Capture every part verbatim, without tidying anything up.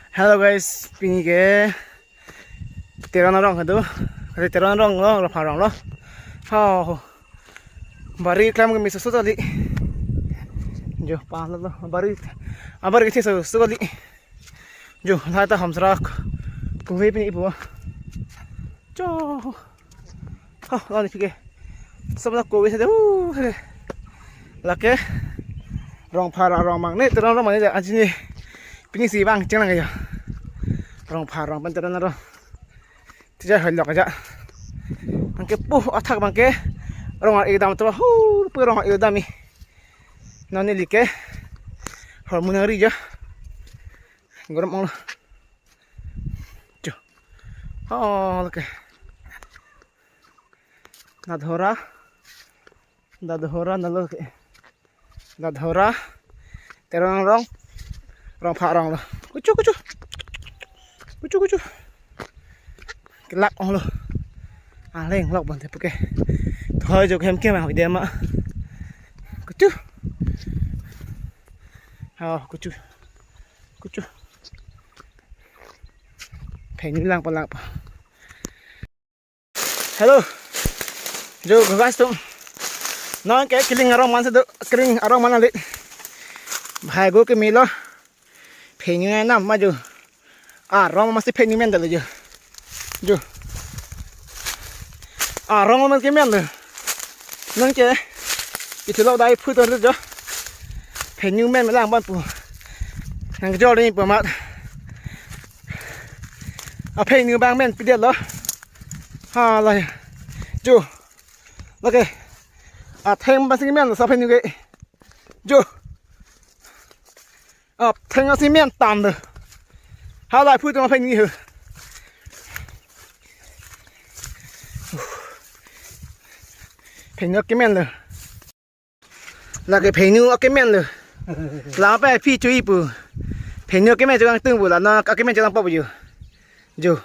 Hello guys, pini ke Teron arong hadu. Kali Teron arong lo, Rongphar arong lo. Hau. Bari klam ke miso so tali. Jo, pa lo lo. Bari, abar ke so so tali. Jo, la ta hamsrak. Kuwe pini ibu. Jo. Oh, lani pike. Sabla ko wis de. Uh, lake. Rongphar arong mangne, Teron arong mangne, anjini. Pini si bang cheng lang ya. Rongphar arong pen Teron arong. Tija hoi lok aja. Bangke puh athak bangke. Rong ekdam to hu pu rong ekdam i. Nani like. Hormon ari ja. Gorom ong lo. Chu. Oh, lake. Dadhora. Dadhora nalo ke. Dadhora. Teron arong. Rongphar arong lo. Kuchu, kuchu. Kuchu, kuchu. Kelak ong lo. Aleng lok bante puke. Thoi jok hem ke ma hoi dia ma. Kuchu. Oh, kuchu. Kuchu. Phenu lang pa lang pa. Hello. Jo, guys tum. Non ke Kiling arong man se do, Kiling arong man alit. Bhai go ke milo. Phenu nam ma jo. Arong masi phenu men dalo jo. Jo. Arong mas ke men lo. Non ke. Itu lo dai phu to jo. Phenu men lang ban pu. Nang jo ni pu mat. A phenu bang men pidetlo. Hala. Jo. Lake. Atheng basi men sa phenu ke. Jo. Atheng asi men tam de. Halai phu tu phenu he. Phenu ke men de. Lake phenu ke men lo. La pa phi chui pu. Phenu ke men chang tung pu la na ke men chang pa pu jo. Jo.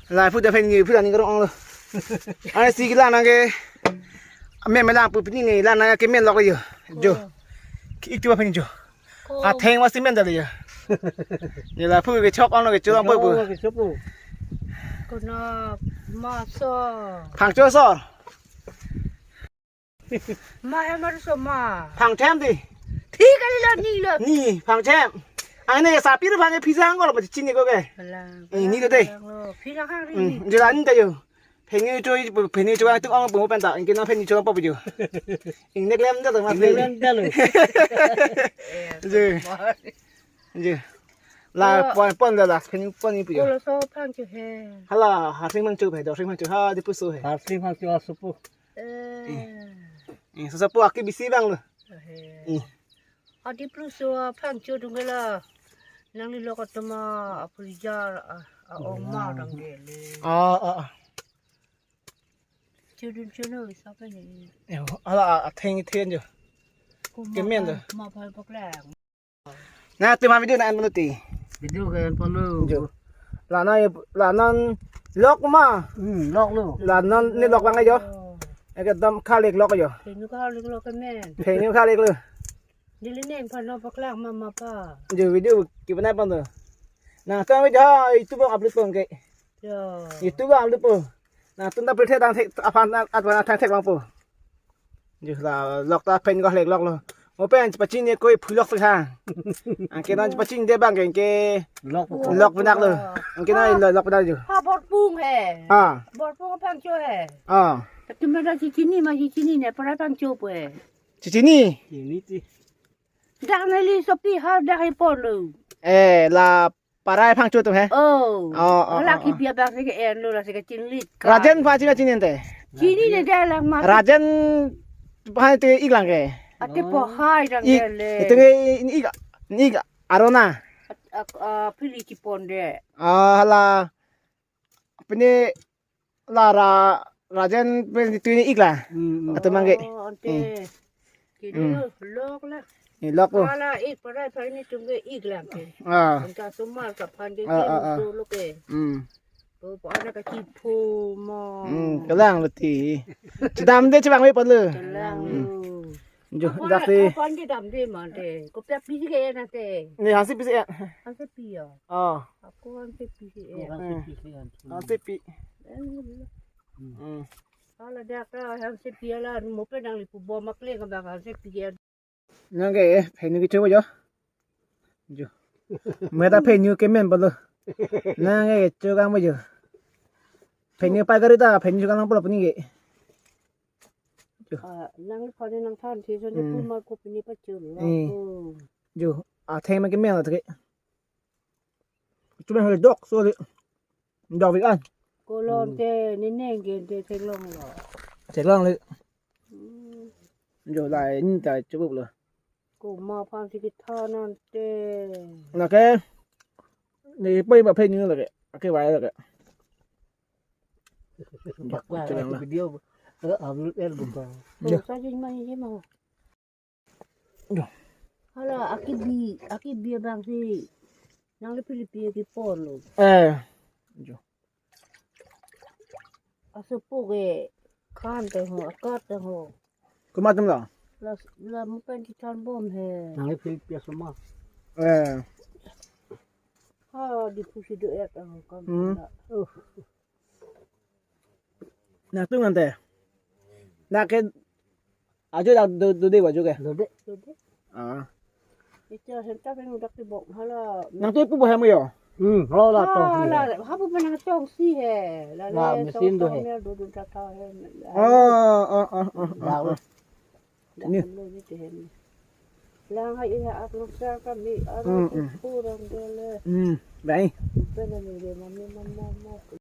La phu da phenu phu da ni rong lo. Ani si la na ke. Men me lang pu pini ni la na ke men lok jo. Jo. Ki ik tu phenu jo. Atheng masi men dalo jo. Ni la phu ke chok ong lo ke chulong pa pu. Chok ong lo ke chok pu. Kono maso. Phangcho so. Ma, eh, ma, so ma. Phangthem di. Thi kali lo, ni lo. Ni, phangthem. Ane sa pir phang phi sang ko lo, chini ko ke. Alang. Eh, ni lo de. Alang lo. Phi sang hang ri. Hmm, ni. Jela ni ta jo. Phenu cho, phenu cho tu ong pu pen ta. Ingke na phenu cho pa jo. Ing nek lem ta ma. Ing nek lem ta lo. Je. Je. La pon pon la la phenu pon ni pu jo. Ko lo so phangcho he. Hala, ha sing phangcho he, do sing phangcho ha di pu so he. Ha sing phangcho a so pu. Eh. Eh, so so pu aki bisi bang lo. Eh. Eh. Adi plu so phangcho dung la. Nangli lo ko toma apri jar a, a ong ma dang gele. Ah, ah, ah. Chudun chuno sa pa ni. Eh, hala, a, atheng theng jo. Kuma ke men do. Ma phal paklang. Na, tu ma video na an manu ti. Video ke an pon lo. Jo. La na, la non lok ma. Hmm, lok lo. La non ni lok bang jo. Oh. Ekdom khalik lok jo. Phenu khalik lok ke men. Phenu khalik lo. Dili neng phan no paklang ma ma pa. Jo video ke bana pon do. Na, tu video ha YouTube upload pon ke. Jo. YouTube upload pon. Na, tun ta prithe dang thek aphan at wana thang thek bang po. Ju la lok ta phenu khalik lok lo. Mo pen pachini ko phu lok thek ha. Anke non pachini de bang ke lok pu. Lok benak lo. Anke non lo lok benak ju. Ha, borpung he. Ha. Borpung phangcho he. Ha. Tapi mana si chini ma si chini ne para phangcho pu he. Si chini. Chini ti. Dak neli sopi ha dak ipon lo. Eh, la parai phangcho atum he? Oh. Oh, oh, la oh, kipi oh. Abang si ke en lo la si ke chinlit. Rajen pa chini chini ante. Chini ne dak lang ma. Rajen pa te ik lang ke. Ate po hai dang ik, le. Itu nge ik, ik arona. At, ak, ah, pili chipon de. Ah, hala. Pini la ra, Rajen pen tu ni ik la. Hmm, hmm. Atum bang ke. Oh, ante. Hmm. Kini hmm. Lok la. Ni lok po. Ala ik parai parai ni tum ke ik lang ke. Ah. Anta sumar ka phan ke ah, ah, ah. Lo ke. Hmm. Po po ana ka kipu mo. Hmm, kelang lo ti. Chedam de chebang we pon lo. Kelang lo. Hmm. Jo, ako, dak te. Ako an kedam de mante. Kopi api si ke nate. Ne, hansi pi si ya. Hansi pi ya. Oh. Ako hansi pi si ya. Hansi pi si ya. Hansi pi. Hmm. Hala dak ta hansi pi la mo pen nangli pu bom akle kama hansi pi ya. Nang ke, eh, phenyu kecho jo. Jo. Meta phenyu kemen palo. Nang ke, kecho kang jo. Phenyu pai gari ta, phenyu kang palo pini ke. Jo. Ah, nang phone nang than thi so ne Hmm. Pu mar ko pini pa chul lo. Hmm. Ko. Jo, atheng ma kemen la ke. Chumen hal dok so le. Dok vi an. Kolon Hmm. te ni neng gen te theklong lo. Theklong le. Hmm. Jo lai ni ta chubup lo. Komat aphan si kethan ante. Lake. Ne pai ba phenyu lake. Ake vai lake. Bak la, Chulang la. Video, eh, upload er buka. Jo. Sa jin ma ni ma. Aduh. Hala, aki bi, aki bi abang si. Nangli Philippine kipon lo. Eh. Jo. Asopo ke kan te ho, akat te ho. Komat atum lo? La, la mo pen kethan bom he. Nangli Philippine asoma. Eh. Ha, di pusi do et ang kam. Hmm. La. Oh. Nangtum ante. Nang ke ajo dak do, dode ba jo ke? Dode. Dode. Ah. Ita henta pen dak ti bok hala. Nangtum pu ba hem yo? Hmm, hala la tong si. Hala, ha pu pen nang tong si he. La la le mesin tong do he. Tong ne do do ta ta he. Oh, oh, oh, oh, oh. Dak lo. Dak Ni. Lo ni te he ni. Lang ha iha ak nuksa kami Hmm, hmm. Kurang dele. Hmm, baik. Pen ni de mami mama mama.